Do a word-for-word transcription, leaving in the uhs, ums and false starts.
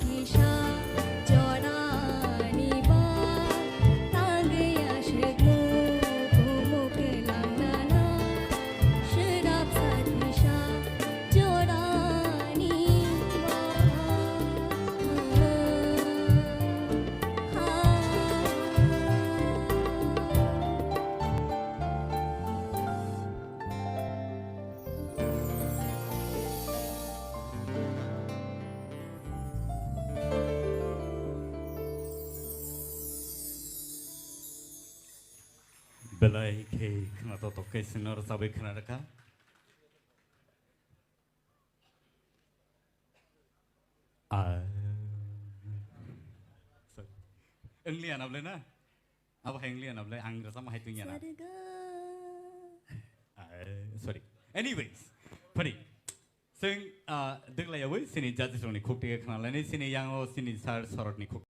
Kisa jorani ba tangwi aswk no kumuk langnana swrapsa kisa jorani ba. Belai khe khwnatok tok khe chwngno rwchabwi khwna rwkha. Ah. Sorry. Wngli anable na? Abo hai wngli anable, ang rwchapma hai tungya na. Sarga. Ah, sorry. Anyways, phari. Chwng, ah, dwglaiyawi chini judges rokni khuk twi khwnalaini, chini yango chini sir Sorotni khuk.